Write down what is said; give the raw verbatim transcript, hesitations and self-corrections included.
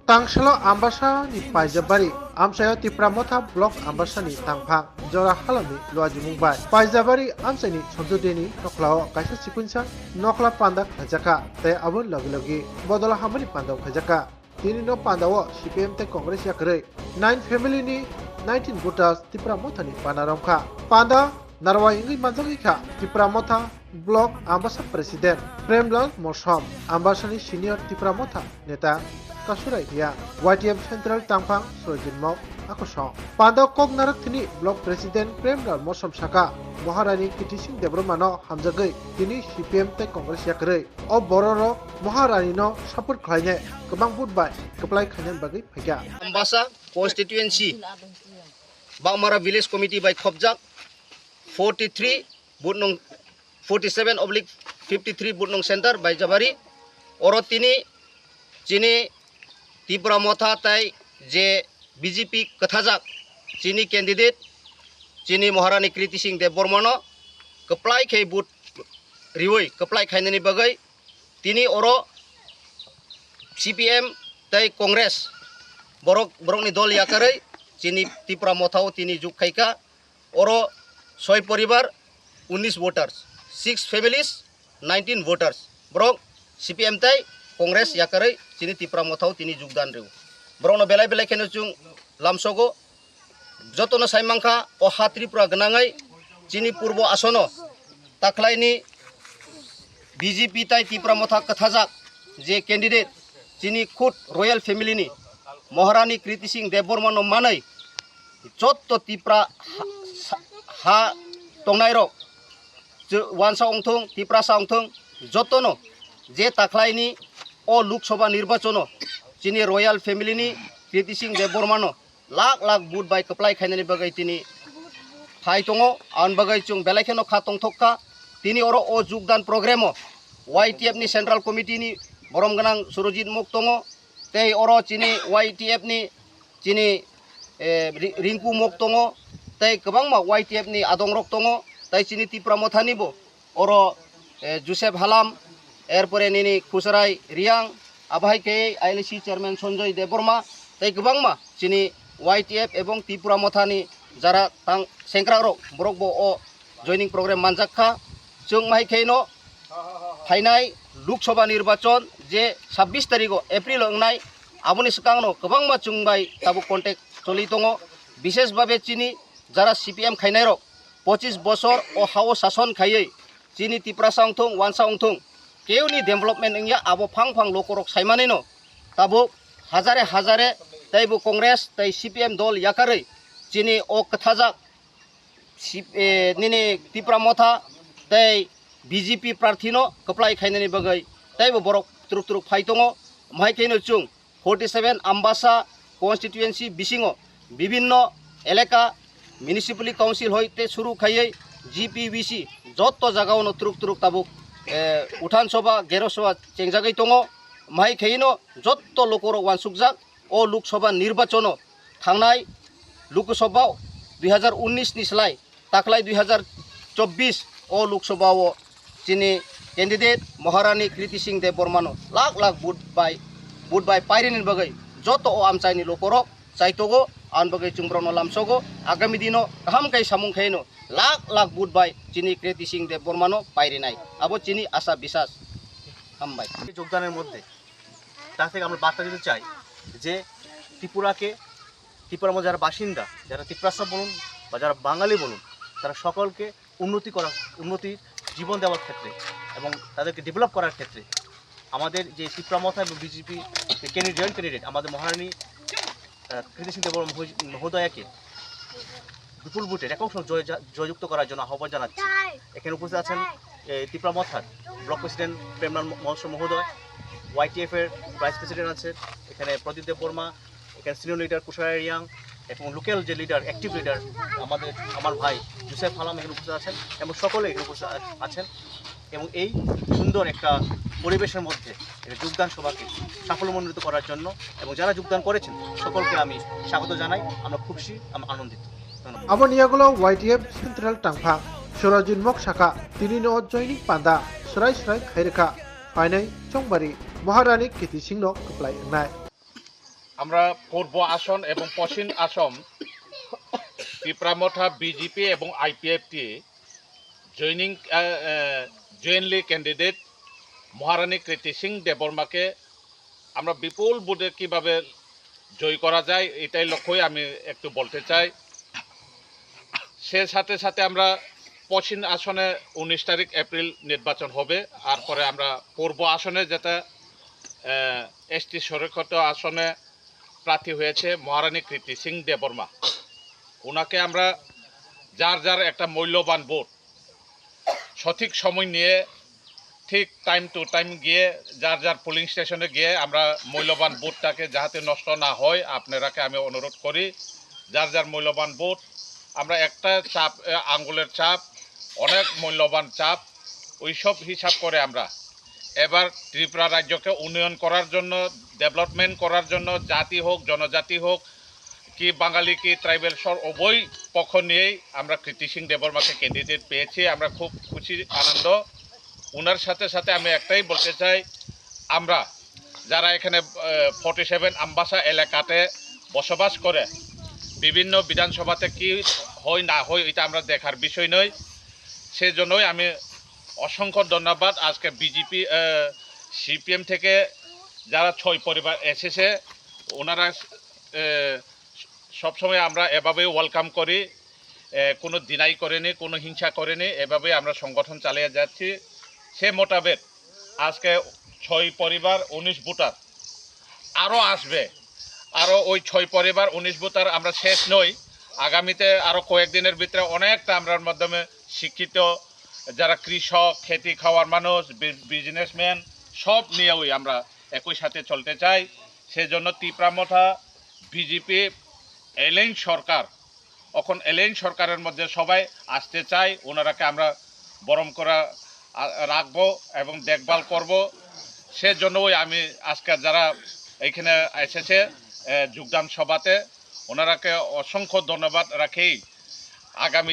Tangsalo Ambasa ni Paijabari amchaio Tipra Motha Block Ambasa ni tangphang jora halani luajimung bai Paijabari amchai ni Sonjodini nokhlao kaisa sikuinsa nokhla panda khaijakha tei aboni logi logi bodol hamani panda khaijakha. Tini no panda o C P M tei Congress yakarwi nine family ni nineteen voters Tipra Motha ni panda romkha. Panda narwai wngwi manjagwi kha Tipra Motha Block Ambasa President Premlal Mosom, Ambasani senior Tipra Motha neta Kasurai Riya, Y T F Central tangphang Surajit Mok akosong. Panda kok narwk thini Block President Premlal Mosom saka, Maharani Kirti Singh Debbarmano hamjagwi tini C P M tei Congress yakarwi o bororok Maharanino support khlainai kwbang vote bai kwplai khainani bagwi phaikha. Ambasa constituency, Bagmara village committee bai khopjak forty three vote nung forty seven oblique fifty three vote nung center Paijabari. Oro tini chini Tipra Motha tai je B J P kwthajak chini candidate chini Maharani Kirti Singh Debbarmano kwplai khe vote riwi kwplai khainani bagwi tini oro C P M tei Congress borok, borokni dol yakarwi chini Tipra Motha o tini juk khaikha. Oro soi poribar, unis voters, six families, nineteen voters. Borok C P M tei Congress yakarwi chini Tipra Motha o tini jukdan rw. Borokno belai belai kheno chwng lamsogo. Jotono sai mankha o ha Tripura gwnangwi chini purbo asono takhlaini B J P tai Tipra Motha kwthajak je candidate chini khud royal family ni Maharani Kirti Singh Debbarmano manwi jotto Tipra ha, ha, ha tongnairok, je wansa ongthong, Tiprasa ongthong, jotono je takhlaini o Lok Sabha nirbachono chini royal family ni Kirti Singh Debbarmano lakh lakh vote bai kwplai khainani bagwi tini phai tongo. Aboni bagwi chwng belai kheno kha tongthok kha. Tini oro o jukdan program o Y T F ni Central Committee ni borom gwnang Surojit Mok tongo, tei oro chini Y T F ni chini, eh, Ri-, Rinku Mok tongo, tei kwbangma Y T F ni adongrok tongo, tei chini Tipra Motha ni bo oro, eh, Joseph Halam, erpore nini Khusrai Riang, abo hai khe I L C chairman Sanjoy Debbarma, tei kwbangma chini Y T F ebong Tipra Motha ni jara tang sengkrak rok borok bo o joining program manjak kha. Chwng mai khe no phainai Lok Sabha nirbachon je sabbish tarigo April o wngnai, aboni swkang no kwbangma chwng bai tabuk contact choli tongo, bishesh babe chini jara C P M khainai rok pochis bosor o ha o sason khaiwi chini Tiprasa wngthung, wansa wngthung, keuni development wngya, abo phang phang lokorok saimanino tabuk hajare hajare teibo Congress tei C P M dol yakarwi chini o kwthajak C-, eh, nini Tipra Motha tei B J P prarthino kwplai khainani bagwi teibo borok truk truk phai tongo. Omo hai kheno chwng forty seven Ambasa constituency bisingo bibinno eleka, municipality council hoite suru khaiwi G P B C jotto jagao no truk truk tabuk, eh, Uthan Sabha, Gero Sabha chengjagwi tongo. Omo hai khaino jotto lokorok wansukjak o Lok Sabha nirbachono thangnai Lok Sabha dui hajar unnish ni slai taklai dui hajar chobbish o Lok Sabha o chini candidate Maharani Kirti Singh Debbarmano lakh lakh vote bai, vote bai pairini bagwi joto o amchaini lokorok chaitogo, aboni bagwi chwng borokno lamsogo, agami dino kaham khe samung khaino lakh lakh vote bai chini Kirti Singh Debbarmano pairinai. Abo chini asa bisas. Hambai. যোগদানের মধ্যে তা থেকে আমরা বার্তা দিতে চাই যে ত্রিপুরাকে, ত্রিপুরার মধ্যে যারা বাসিন্দা, যারা তিপ্রাসা বলুন বা যারা বাঙালি বলুন, তারা সকলকে উন্নতি করা, উন্নতির জীবন দেওয়ার ক্ষেত্রে এবং তাদেরকে ডেভেলপ করার ক্ষেত্রে আমাদের যে তিপ্রা মথা এবং বিজেপি যে ক্যান্ডিডেট, জয়েন্ট ক্যান্ডিডেট আমাদের মহারানী, আহ, কৃতি সিং দেব মহোদয়াকে বিপুল ভোটে একক সংখ্যায় জয়-, জয়যুক্ত করার জন্য আহ্বান জানাচ্ছি। এখানে উপস্থিত আছেন, এ, তিপ্রা মথার ব্লক প্রেসিডেন্ট প্রেমলাল ম-, মহোদয়, ওয়াইটিএফ এর ভাইস প্রেসিডেন্ট আছেন এখানে প্রদীপ দেব বর্মা, এখানে সিনিয়র লিডার কুশারা রিয়াং এবং লোকাল যে লিডার, অ্যাক্টিভ লিডার আমাদের, আমার ভাই জোসেফ হালাম এখানে উপস্থিত আছেন এবং সকলে এখানে উপস্থিত আ-, আছেন এবং এই সুন্দর একটা পরিবেশের মধ্যে একটা যোগদান সভাকে সাফল্যমণ্ডিত করার জন্য এবং যারা যোগদান করেছেন সকলকে আমি স্বাগত জানাই। আমরা খুশি, আমরা আনন্দিত। ধন্যবাদ। Aboni yagulo Y T F Central tangphang Surajit Mok saka, tini no joining panda srai srai khairikha, phainai chongbari Maharani Kirti Singh no kwplai wngnai. আমরা পূর্ব আসন এবং পশ্চিম আসন ত্রিপুরা মথা বিজেপি এবং আইপিএফটি জয়েনিং, আহ, আহ, জয়েন্টলি ক্যান্ডিডেট মহারানী কৃতি সিং দেববর্মাকে আমরা বিপুল ভোটে কিভাবে জয় করা যায়, এটাই লক্ষ্যই আমি একটু বলতে চাই। সে সাথে সাথে আমরা পশ্চিম আসনে উনিশ তারিখ এপ্রিল নির্বাচন হবে, আর পরে আমরা পূর্ব আসনে যেটা এসটি সুরক্ষিত আসনে প্রার্থী হয়েছে মহারানী কৃতি সিং দেববর্মা। ওনাকে আমরা যার যার একটা মূল্যবান ভোট সঠিক সময় নিয়ে ঠিক টাইম টু টাইম গিয়ে যার যার পোলিং স্টেশনে গিয়ে আমরা মূল্যবান ভোটটাকে যাতে নষ্ট না হয়, আপনারাকে আমি অনুরোধ করি, যার যার মূল্যবান ভোট, আমরা একটা চাপ, এ, আঙ্গুলের চাপ, অনেক মূল্যবান চাপ, ওইসব হিসাব করে আমরা এবার ত্রিপুরা রাজ্যকে উন্নয়ন করার জন্য, ডেভেলপমেন্ট করার জন্য, জাতি হোক, জনজাতি হোক, কি বাঙালি কি ট্রাইবেল, সব উভয় পক্ষ নিয়েই আমরা কৃতি সিং দেববর্মাকে ক্যান্ডিডেট পেয়েছি। আমরা খুব খুশি, আনন্দ। ওনার সাথে সাথে আমি একটাই বলতে চাই, আমরা যারা এখানে ফর্টি সেভেন আমবাসা এলাকাতে বসবাস করে, বিভিন্ন বিধানসভাতে কি হয় না হয়, এটা আমরা দেখার বিষয় নয়। সেই জন্যই আমি অসংখ্য ধন্যবাদ আজকে বিজেপি, সিপিএম থেকে যারা ছয় পরিবার এসেছে, ওনারা, এ, সবসময় আমরা এভাবেই ওয়েলকাম করি, এ, কোনো ডিনাই করেনি, কোনো হিংসা করেনি, এভাবেই আমরা সংগঠন চালিয়ে যাচ্ছি। সে মোতাবেক আজকে ছয় পরিবার উনিশ ভোটার আরও আসবে, আরও ওই ছয় পরিবার উনিশ ভোটার আমরা শেষ নই। আগামীতে আরও কয়েকদিনের ভিতরে অনেকটা আমরার মাধ্যমে শিক্ষিত, যারা কৃষক, খেতি খাওয়ার মানুষ, বি-, বিজনেসম্যান, সব নিয়েই আমরা একই সাথে চলতে চাই। সেজন্য ত্রিপুরা মথা বিজেপি এলায়েন্স সরকার, এখন এলায়েন্স সরকারের মধ্যে সবাই আসতে চাই, ওনারাকে আমরা বরম করা, আ, রাখবো এবং দেখভাল করব। সেজন্যই আমি আজকে যারা এখানে এসেছে, এ, যোগদান সভাতে, ওনারাকে অসংখ্য ধন্যবাদ রাখি। আগামী